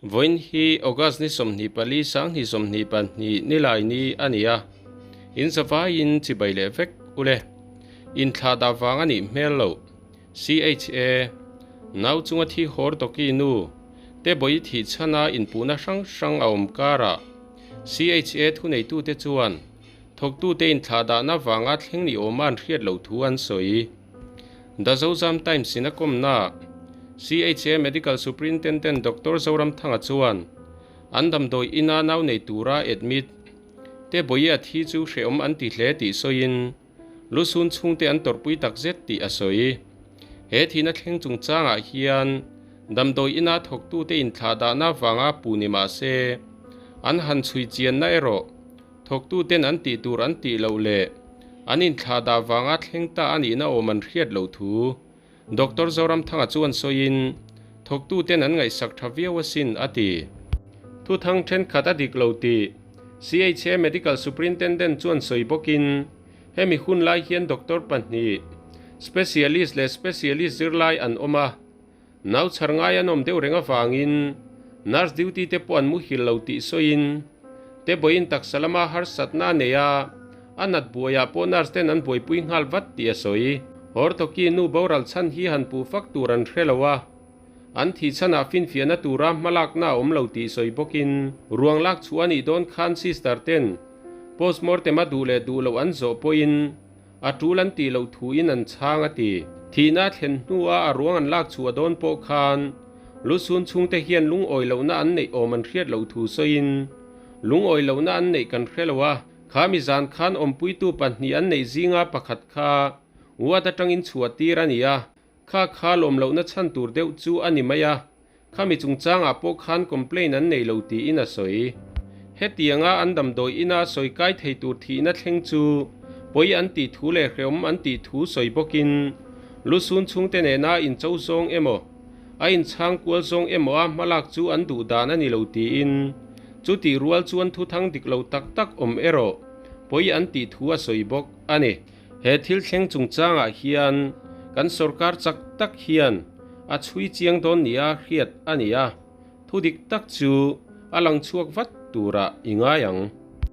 Vawiin hi August ni 24 2022 nilai ni a ni a, in zavaiin chibai leh vek ule. Inthlah dah vang a nih hmel loh. CHA, Nau chunga thi hawr tawki nu te bawi thih chhana inpuhna hrang hrang a awm karah CHA thuneitute chuan thawktute inthlah dahna vanga thleng ni awma an hriat loh thu an sawi. The Zozam Times in a kawmnaah CHA Medical Superintendent Doctor Zoramthanga chuan an damdawi ina nau nei tura admit te bawi a thi chu hrehawm an ti hle tih sawiin Lusun chhungte an tawrhpui tak zet tih a sawi. He thihna thleng chungchangah hian damdawi ina thawktute inthlah dahna vanga pu ni mah se, an han chhui chianna erawh thawktuten an tih tur an tih loh leh an inthlah dah vanga thleng ta a nihna awm an hriat loh thu Doctor Zoramthanga chuan sawiin, thawktuten an ngaihsak tha viau asin a ti. Thuthang thenkhat a dik lo tih CHA Medical Superintendent chuan sawi bawkin, hemi hun lai hian doctor pahnih, specialist leh specialist zirlai an awm a, nau chhar ngai an awm deuh reng avangin nurse duty te pawh an muhil lo tih sawiin, te bawiin taksa lama harsatna a nei a, a nat buaiah pawh nurse ten an buaipui nghal vat tih a sawi. Hortoki nu boral chhan hi han puh fak tur an hre lo a. An thih chhanah finfiahna tura hmalakna a awm lo tih sawi bawkin ruang lak chhuah a nih dawn khan sister ten postmortem a duh leh duh loh an zawh pawhin a tul an tih loh thuin an chhang a ti. Thihna a thlen hnua a ruang an lak chhuah dawn pawh khan lusun chhungte hian lungawi lohna an neih awm an hriat loh thu sawiin lungawi lohna an neih kan hre lo a, kha mi zan khan awmpuitu pahnih an neih zinga pakhat kha ward atangin chhuah tir a ni a, Kha kha lawm lohna chhan tur deuh chu a ni mai a, khami chungchangah pawh khan complaint an nei lo tiin a sawi. Hetianga an damdawi ina sawi kai thei tur thihna thleng chu pawi an tih thu leh hrehawm an tih thu sawi bawkin lusun chhungte nena incho zawng emaw, a inchhang kual zawng emaw a hmalak chu an duh dan a ni lo tiin chutih rual chuan thuthang dik lo tak tak awm erawh pawi an tih thu a sawi bawk a ni. He thil thleng chungchangah hian kan sorkar chak tak hian a chhui chiang dawn nia hriat a ni a, thu dik tak chu a lang chhuak vat turah i ngai ang.